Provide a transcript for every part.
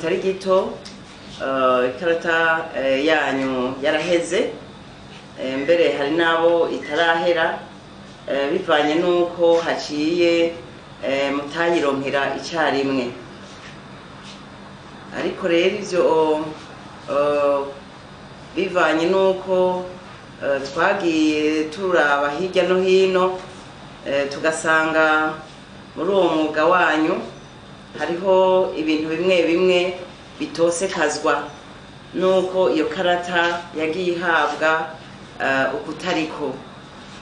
kitari gito ikarata yanyu yaraheze. Mbere hari n'abo itarahera, bivanye n'uko haciye mutayironkera icyarimwe. Ariko rero ivyo bivanye n'uko twagiye turaba hirya no hino, tugasanga muri uwo mwuga wanyu hariho ibintu bimwe bimwe bitosekazwa nuko iyo karata yagiye ihabwa ukutariko,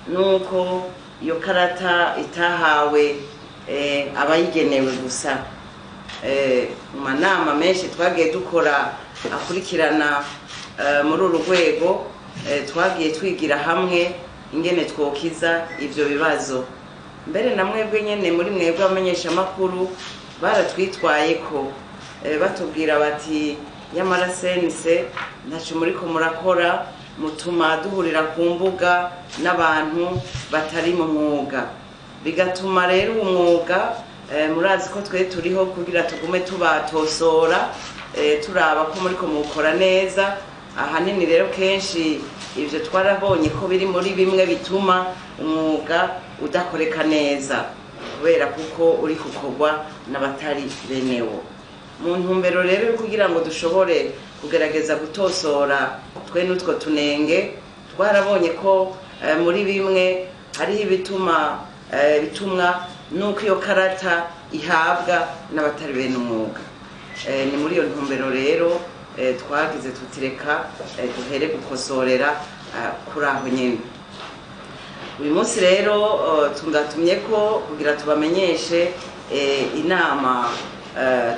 nuko iyo karata itahawe abayigenewe gusa. Mu manama menshi twagiye dukora akurikirana muri uru rwego, twagiye twigira hamwe ingene twokiza ivyo bibazo. Mbere na mwebwe nyene, muri mwebwe abamenyeshamakuru, baratwitwaye ko batubwira bati: "Nyamara CNC ntaco muriko murakora, mutuma duhurira ku mbuga n'abantu batari mu mwuga." Bigatuma rero uwo mwuga, murazi ko twe turiho kugira tugume tubatosora, turaba ko muriko muwukora neza. Ahanini rero kenshi ivyo twarabonye ko biri muri bimwe bituma umwuga udakoreka neza, kubera kuko uri gukorwa n'abatari benewo. Mu ntumbero rero yo kugira ngo dushobore kugerageza gutosora twe n'utwo tunenge, twarabonye ko muri bimwe hariho ibituma bitumwa nuko iyo karata ihabwa n'abatari bene umwuga. Ni muri iyo ntumbero rero twagize tutireka duhere gukosorera kuri aho nyene. Uyu munsi rero tungatumye ko kugira tubamenyeshe inama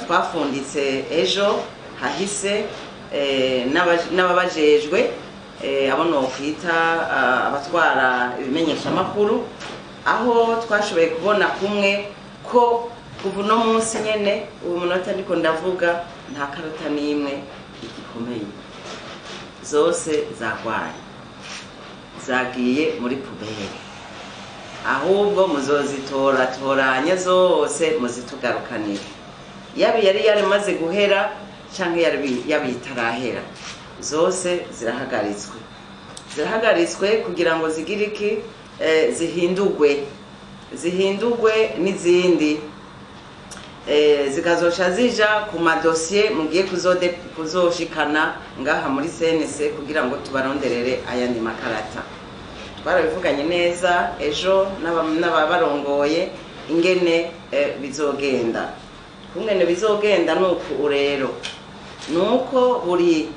twafunditse ejo hahise n'ababajejwe, abo nokwita abatwara ibimenyeshamakuru, aho twashoboye kubona kumwe ko kuva uno munsi nyene, ubu munota ndiko ndavuga, nta karata n'imwe igikomeye, zose zagwaye, zagiye muri poubelle. Ahubwo muzozitora toranya zose muzitugarukanire, yaba yari yarimaze guhera canke yaba itarahera, zose zirahagaritswe. Zirahagaritswe kugira ngo zigire iki? Zihindurwe n'izindi, zikazoca zija ku madosiye mugiye kuzoshikana ngaha muri CNC kugira ngo tubaronderere ayandi makarata. Twarabivuganye neza ejo n'ababarongoye ingene bizogenda. Kungene bizogenda nuku rero, nuko buri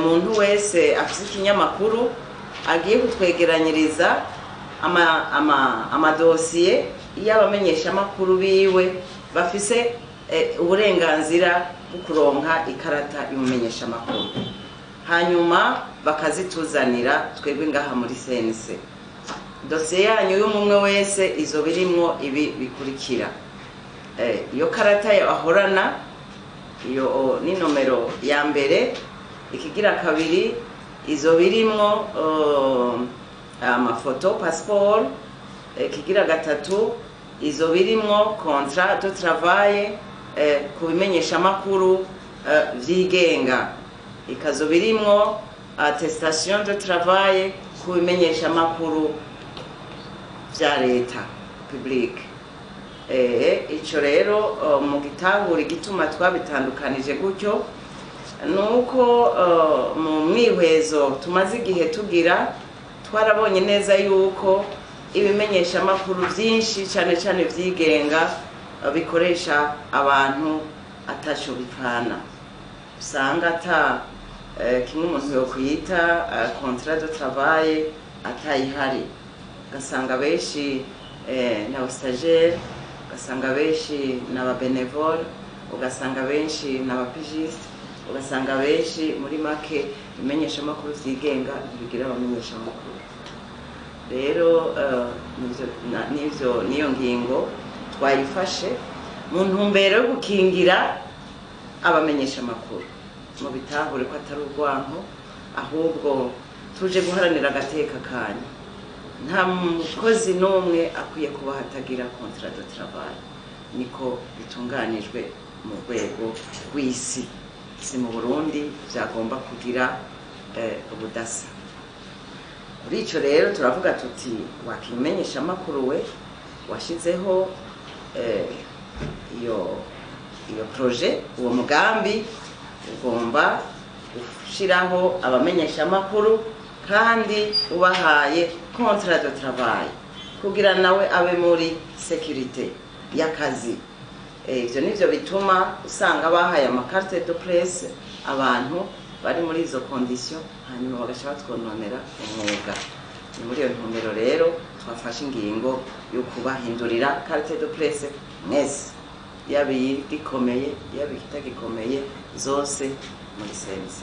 muntu wese afise ikinyamakuru agiye kutwegeranyiriza amadosiye y'abamenyeshamakuru biwe bafise uburenganzira bwo kuronka ikarata y'umumenyeshamakuru, hanyuma bakazituzanira twebwe ngaha muri CNC. Dosiye yanyu y'umwe wese izoba irimwo ibi bikurikira: iyo karata ahorana, iyo ni nomero ya mbere. Ikigira kabiri, izoba irimwo amafoto passeport. Ikigira gatatu, izoba irimwo contrat de travail ku bimenyeshamakuru vyigenga, ikazoba irimwo attestation de travail ku bimenyeshamakuru vya leta, public. Ico rero mu gitahura igituma twabitandukanije gutyo, nuko mu mwihwezo tumaze igihe tugira, twarabonye neza yuko ibimenyeshamakuru vyinshi, cane cane vyigenga, bikoresha abantu ataco bipfana, usanga ata kimwe umuntu yokwita contrat de travail atayihari, ugasanga benshi ni stagiaire, ugasanga benshi ni aba bénévole, ugasanga benshi ni abapigiste, ugasanga benshi, muri make, ibimenyeshamakuru vyigenga ntibigira abamenyeshamakuru. Rero nivyo, niyo ngingo twayifashe mu ntumbero yo gukingira abamenyeshamakuru. Mu bitahure ko atari urwanko, ahubwo tuje guharanira agateka kanyu. Nta mukozi n'umwe akwiye kuba hatagira contrat de travail, niko bitunganijwe. mu rwego rw'isi. Si mu Burundi vyagomba kugira ubudasa. Kuri ico rero turavuga tuti wakimenyesha amakuru we washizeho iyo projet, uwo mugambi ugomba gushiraho abamenyesha amakuru kandi ubahaye contrat de travail kugira nawe abe muri sécurité y'akazi. Ivyo nivyo bituma usanga bahaye ama carte de presse abantu bari muri izo condition, hanyuma bagaca batwononera umwuga. Ni muri iyo ntumbero rero twafashe ingingo yo kubahindurira carte de presse mwese, yaba igikomeye yaba ikitagikomeye, zose muri sense.